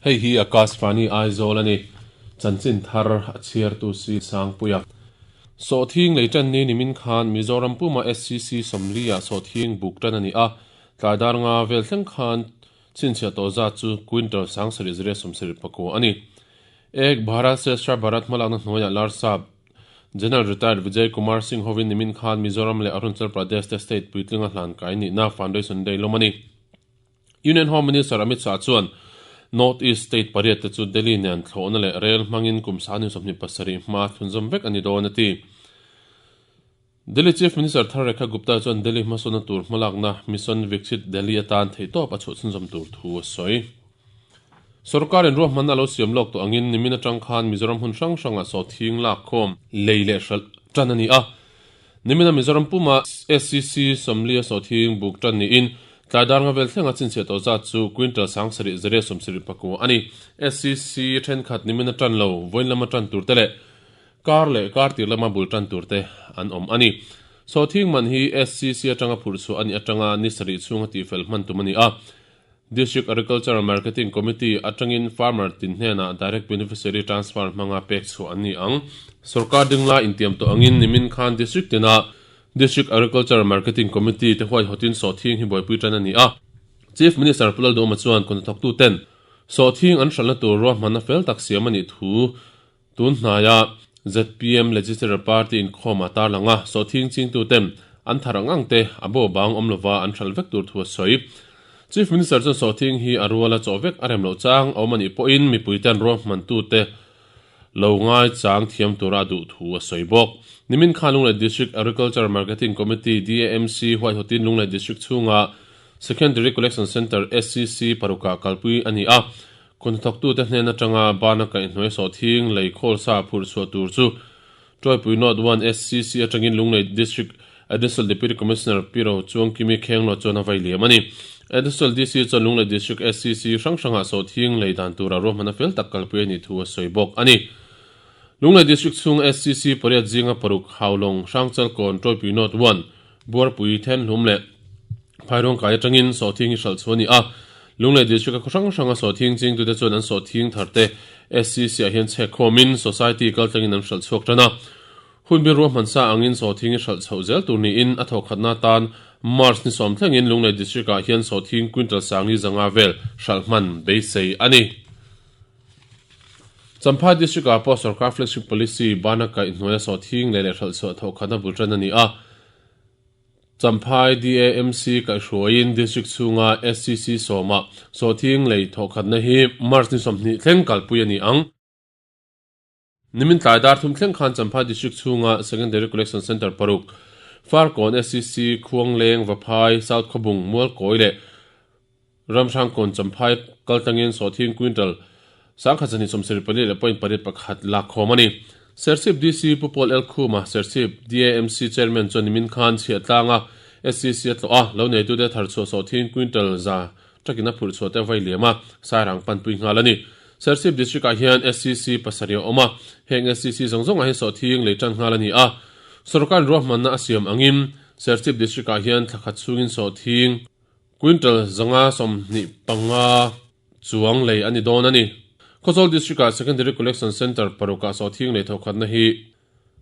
Hei hi Akashvani Aizawl a ni. Chanchin thar a chhiartu si Sangpuia. Sawhthing lei tan ni nimin khan Mizoram puma SCC 40 ah sawhthing buk tan a ni a, tlai dar nga vel thleng khan chhinchhiah tawh zat chu quintal 7374 a ni. Ek Bharat Shrestha Bharat hmalakna hnuaiah Larsap General Retired Vijay Kumar Singh hovin nimin khan Mizoram leh Arunachal Pradesh te state puitlinga hlan kai nihna Foundation Day lawm a ni. Union Home Minister Amit Shah chuan North East state pariat te chu Delhi nen thlawhna leh rel hmangin kum 27 hma thlunzawm vek a ni dawn a ti. Delhi Chief Minister thar Rekha Gupta chuan Delhi hmasawnna tur hmalakna Mission Viksit Delhi atan theihtawp a chhuah chhunzawm tur thu a sawi. Sorkarin ruahmanna a lo siam lawk tawh angin nimin atang khan Mizoram hmun hrang hrangah sawhthing lakkhawm lei leh hralh tan a ni a. Nimina Mizoram puma SCC 40 sawhthing buk tan niin tlai dar nga vel thlenga chinchhiah tawh zat chu quintal 7174 a ni. SCC thenkhat nimina tan lo, vawiin lama tan tur te leh kar leh kar tir lama bul tan tur te an awm a ni. Sawhthing man hi SCC atanga phurh chhuah a nih atanga ni sarih chhunga tihfel hman tum a ni a. District Agricultural Marketing Committee atangin farmer tin hnenah Direct Beneficiary Transfer hmanga pek chhuah an ni ang. Sorkar dingla intiam tawh angin nimin khan District tina District Agricultural Marketing Committee te huaihawtin sawhthing hi buaipui tan a ni a. Chief Minister Pu Lalduhoma chuan kawngthawktu ten sawhthing an hralhna tur ruahmanna fel tak siam a nih thu tun hnaia zpm Legislature Party inkhawm a tarlang a, sawhthing chingtu ten an thar ang ang te a bo bang awm lova an hralh vek tur thu a sawi. Chief Minister chuan sawhthing hi a ruala chaw vek a rem loh chang a awm a nih pawhin mipui ten ruahmantu te lo ngai chang thiam tura a duh thu a sawi bawk. Nimin khan Lunglei District Agriculture Marketing Committee, DAMC, huaihawtin Lunglei District chhunga Secondary Collection Centre, SCC, parukah kalpui a ni a. Kawngthawktute hnen atanga bana kaihhnuai sawhthing lei khawl sa phurh chhuah tur chu Tuaipui North 1 SCC atangin Lunglei District Additional Deputy Commissioner Pi Ro Chuangkimi Khenglo chuan a vai liam a ni. Additional DC chuan Lunglei District SCC hrang hrangah sawhthing lei dan tura ruahmanna fel tak kalpui a nih thu a sawi bawk a ni. Lunglei District chhung SCC pariat zinga paruk Haulawng, Hrangchalkawn, Tuaipui North 1, Buarpui, Thenhlum leh Phairuangkai atangin sawhthing hi hralh chhuah a ni a. Lunglei District a khaw hrang hranga sawhthing chingtute chuan an sawhthing tharte SCC ah hian chhek khawmin Society kaltlangin an hralh chhuak tan a. Hun bir ruahman sa angin sawhthing hi hralh chhoh zel tur niin a thawhkhatna atan March ni sawm thlengin Lunglei District ah hian sawhthing quintal sangi zanga vel hralh hman beisei a ni. Champhai District ah pawh sorkar flagship policy bana kaihhnuaia sawhthing leh leh hralh chhuah thawhkhatna bul tan a ni a. Champhai DAMC kaihhruaiin District chhunga SCC sawmah sawhthing lei thawhkhatna hi March ni 20 thleng kalpui a ni ang. Nimin tlai dar thum thleng khan Champhai District chhunga Secondary Collection Centre paruk, Farkawn SCC, Khuangleng, Vaphai, South Khawbung, Mualkawi leh Ramhrangkawn Champhai kaltlangin sawhthing quintal 1274.81 lak khawm a ni. Serchhip DC Pu Paul L. Khuma, Serchhip DAMC Chairman chuan nimin khan chhiahtlanga SCC a tlawh a, lo neitute tharchhuah sawhthing quintal za takin a phurh chhuah te a vai liam a, Sairang panpui nghal a ni. Serchhip District ah hian SCC pasarih a awm a, heng SCC zawng zawngah hian sawhthing lei tan nghal a ni a. Sorkarin ruahmanna a siam angin Serchhip District ah hian thla khat chhungin sawhthing Quintal 125 chuang lei a ni dawn a ni. Khawzawl District-ah Secondary Collection Centre parukah sawhthing lei thawhkhatna hi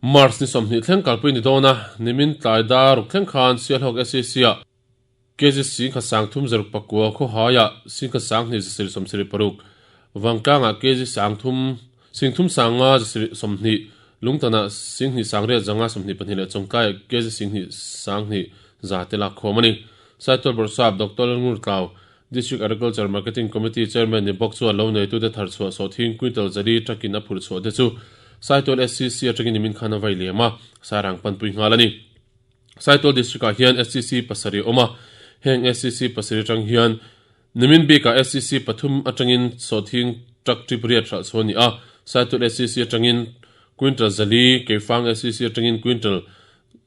March ni 20 thleng kalpui ni dawn a, nimin tlai dar ruk thleng khan Sialhawk SCC-ah kg 10 3 09 khawhaiah 10 2 76 Vangtlangah kg 3 3 5 20 Lungtanah 2 8 5 24 leh Chawngtlaiah kg 2 1 za te lak khawm a ni. Saitual Bawrhsap Doctor Lalngurtlau, District Agriculture Marketing Committee Chairman ni bawk chuan lo neitute thar chhuah sawhthing quintal zali takin a phurh chhuah te chu Saitual SCC atangin nimin khan a vai liam a, Sairang panpui nghal a ni. Saitual District ah hian SCC pasarih a awm a, heng SCC pasarih atang hian nimin bikah SCC pathum atangin sawhthing truck trip riat hralh chhuah a ni a, Saitual SCC atangin quintal zali, Keifang SCC atangin quintal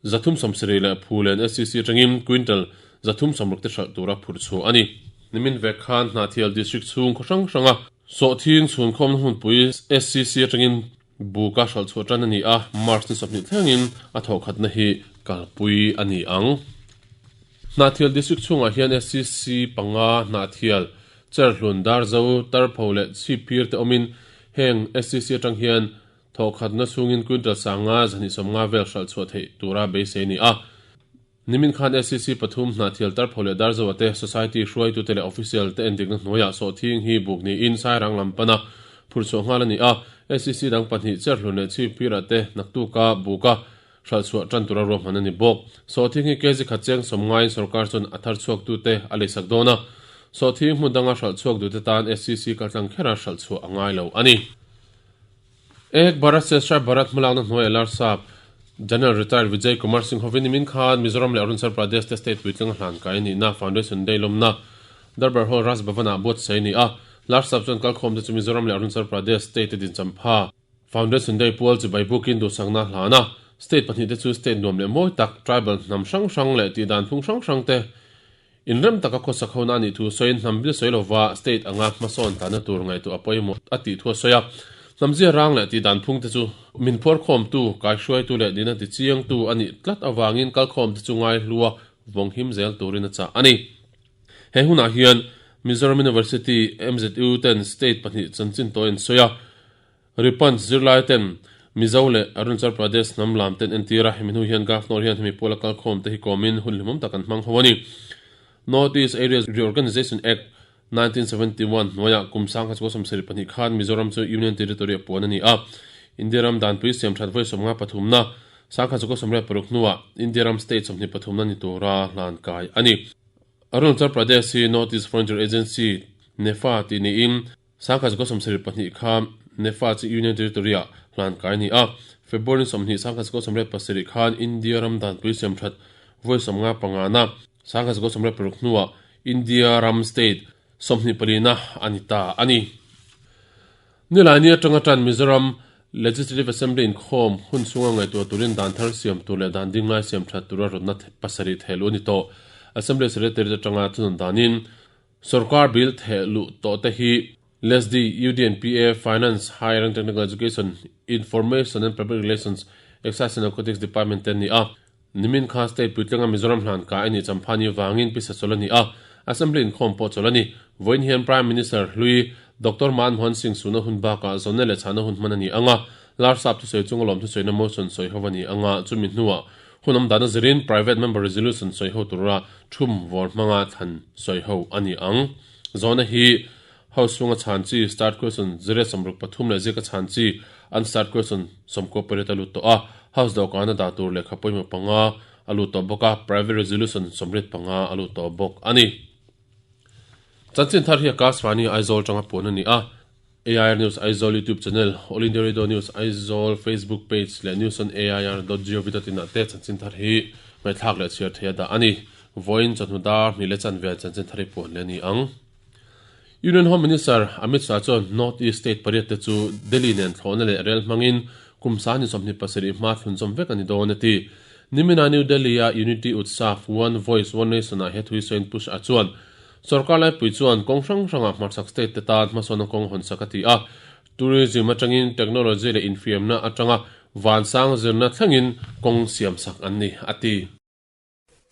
370 leh Phulen SCC atangin quintal 360 te hralh tura phurh chhuah a ni. Nimin vek khan Hnahthial District chhung khaw hrang hranga sawhthing chhunkhawmna hmunpui SCC atangin buka hralh chhuah tan a ni a, March ni 20 thlengin a thawhkhatna hi kalpui a ni ang. Hnahthial District chhungah hian SCC panga Hnahthial. Cherhlun, Darzo, Tarpho leh Chhipphir te awmin heng SCC atang hian thawhkhatna chhungin quintal sanga 250 vel hralh chhuah theih tura beisei a ni a. Nimin khan SCC pathum Hnahthial Tarpho leh Darzo-a te Society hruaitute leh official te endikna hnuaiah sawhthing hi buk niin Sairang lam pana phurh chhuah nghal a ni a. SCC dang pahnih Cherhlun leh Chhipphir-ah te naktuka buka hralh chhuah tan tura ruahman a ni bawk. Sawhthing hi kg khat cheng sawm ngaiin sorkar chuan a thar chhuaktute a leisak dawn a. Sawhthing hmun danga hralh chhuak duhte tan SCC kaltlang khera hralh chhuah a ngai lo a ni. Ek Bharat Seshra Bharat hmalakna hnuaia Larsap General Retired Vijay Kumar Singh hovin nimin khan Mizoram leh Arunachal Pradesh te state puitling a hlan kai a nihna Foundation Day lawmna Darbar Hall Raj Bhavan-ah buatsaih a ni a. Larsap chuan kalkhawmte chu Mizoram leh Arunachal Pradesh state te dinchampha Foundation Day pual chu Baibukin duhsakna a hlan a, state pahnihte chu state nuam leh mawi tak, tribal hnam hrang hrang leh tihdan phung hrang hrang te inrem taka khawsak hona a nih thu sawiin hnam bil sawi lova state anga hmasawn tlanna tur ngaihtuah a pawimawh a tih thu a sawi a. Hnam zia rang leh tihdan phung te chu min phuarkhawmtu, kaihruaitu leh nihna tichiangtu a nih tlat avangin kalkhawmte chu ngaihlua vawng him zel turin a chah a ni. He hunah hian Mizoram University, MZU, ten state pahnih chanchin tawh an sawi a. Ripanch zirlai ten Mizo leh Arunachal Pradesh hnam lam ten entir a, hemi hnu hian Governor hian hemi puala kalkhawm te hi kawmin hun hlimawm tak an hmang ho a ni. North East Areas Reorganisation Act, 1971 hnuaiah kum 1972 khan Mizoram chu Union Territory a puan a ni a, India ram danpui siam that vawi 53 na, 1986 hnuah India ram state 23 na ni tura hlan kai a ni. Arunachal Pradesh hi North East Frontier Agency, NEFA, tih niin, 1972 kha NEFA chu Union Territory-ah hlan kai a ni a. February 20, 1987 khan India ram danpui siamthat vawi 55 na, 1986 hnuah India ram state 24 na a ni ta a ni. Nilaini atanga tan Mizoram Legislative Assembly inkhawm hun chhunga ngaihtuah turin dan thar siam tur leh dan dinglai siamthat tura rawtna pasarih thehluh a ni tawh. Assembly Secretariat atanga thunun danin Sorkar bill theh luh tawh te hi LESD, UDNPA, Finance, Higher and Technical Education, Information and Public Relations, Excise and Narcotics Department te an ni a. Nimin kha State puitlinga Mizoram hlan kai a nih Champhani vangin pisa chawlh a ni a, Assembly inkhawm pawh chawlh a ni. Vawiin hian Prime Minister hlui Doctor Manmohan Singh suhna hun bakah zawnna leh chhahna hun hman a ni ang a, Larsap thusawi chunga lawm thusawina motion sawi ho a ni ang a, chumi hnuah Hun awm dana zirin Private Member Resolution sawi ho tura thum vawr hmanga thlan sawi ho a ni ang. Zawhna hi House chhunga chhan chi Start Question ziriat 63 leh zika chhan chi Unstarred Question 98 a lut tawh a, House dawhkana dah tur lehkha pawimawh panga a lut tawh bawk a, Private Resolution 85 a lut tawh bawk a ni. Chanchin thar hi Akashvani Aizawl tanga puan a ni a. AIR News Aizawl YouTube channel, All India Radio News Aizawl Facebook page leh News on AIR dot gov dot in ah te chanchin thar hi ngaihthlak leh chhiar theih a dah a ni. Vawiin chawhnu dar hnih leh chanve chanchin thar hi puan leh a ni ang. Union Home Minister Amit Shah chuan North East state pariat te chu Delhi nen thlawhna leh rel hmangin kum sani 27 hma thlunzawm vek a ni dawn a ti. Nimina New Delhi-a Unity Utsav One Voice One Nation-ah he thuisawiin Pu Shah chuan Sorkar laipui chuan kawng hrang hrangah hmarchhak state te tan hmasawnna kawng hawnsak a ti a, tourism atangin technology leh infiamna atanga vansang zirna thlengin kawng siamsak an ni, a ti.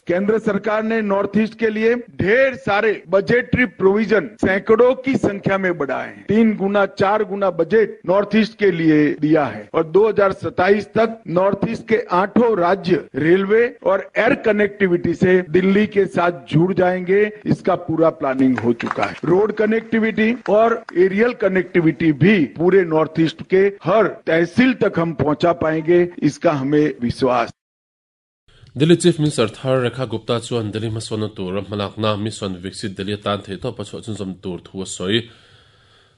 केंद्र सरकार ने north east के लिए ढेर सारे budgetary provision सैकड़ों की संख्या में बढ़ाए हैं। 3 गुना 4 गुना budget north east के लिए दिया है और 2027 तक नॉर्थ ईस्ट के आठों राज्य रेलवे और एयर कनेक्टिविटी से दिल्ली के साथ जुड़ जाएंगे, इसका पूरा प्लानिंग हो चुका है। रोड कनेक्टिविटी और एरियल कनेक्टिविटी भी पूरे नॉर्थ ईस्ट के हर तहसील तक हम पहुंचा पाएंगे, इसका हमें विश्वास। Delhi Chief Minister thar Rekha Gupta chuan Delhi hmasawnna tura hmalakna Mission Viksit Delhi atan theihtawp a chhuah chhunzawm tur thu a sawi.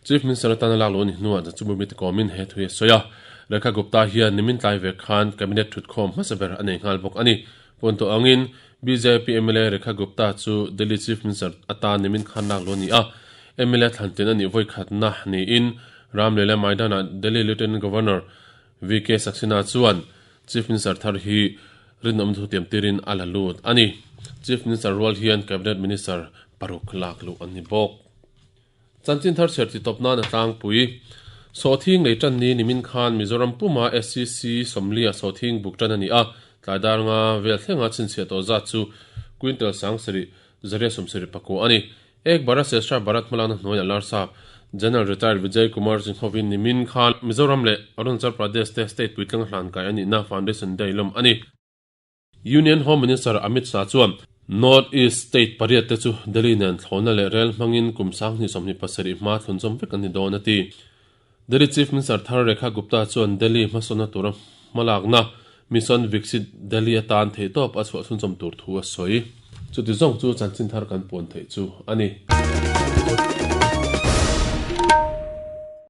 Chief Minister atana lak loh a ni hnuah Jachimur mite kawmin he thu hi a sawi a. Rekha Gupta hian nimin tlai ve khan Cabinet thutkhawm hmasa ber a nei nghal bawk a ni. Pawn tawh angin bjp mla Rekha Gupta chu Delhi Chief Minister atan nimin khan lak loh a ni a. Mla thlantin a nih vawikhatna niin Ramleh leh Maidan-ah Delhi Lieutenant Governor VK Saxena chuan Chief Minister thar hi rinawm thu tiam tirin a la lut a ni. Chief Minister rual hian Cabinet Minister paruk lak luh an ni bawk. Chanchin thar chhiar ti tawp nan a tlangpui. Sawhthing lei tan ni nimin khan Mizoram puma SCC sawmlia sawhthing buk tan a ni a, tlai dar nga vel thlenga chhinchhiah tawh zat chu quintal 7,724 a ni. Ek Bharat Shreshtha Bharat hmalakna hnuaiah Larsap General Retired Vijay Kumar Singh hovin nimin khan Mizoram leh Arunachal Pradesh te state puitling hlankai a nihna Foundation Day lawm a ni. Union Home Minister Amit Shah chuan North East state pariat te chu Delhi nen thlawhna leh rel hmangin kum 2027 hma thlunzawm vek an ni dawn a ti. Delhi Chief Minister thar Rekha Gupta chuan Delhi hmasawnna tura hmalakna Mission Viksit Delhi atan theihtawp a chhuah chhunzawm tur thu a sawi. Chuti zawng chu chanchin thar kan puan theih chu a ni.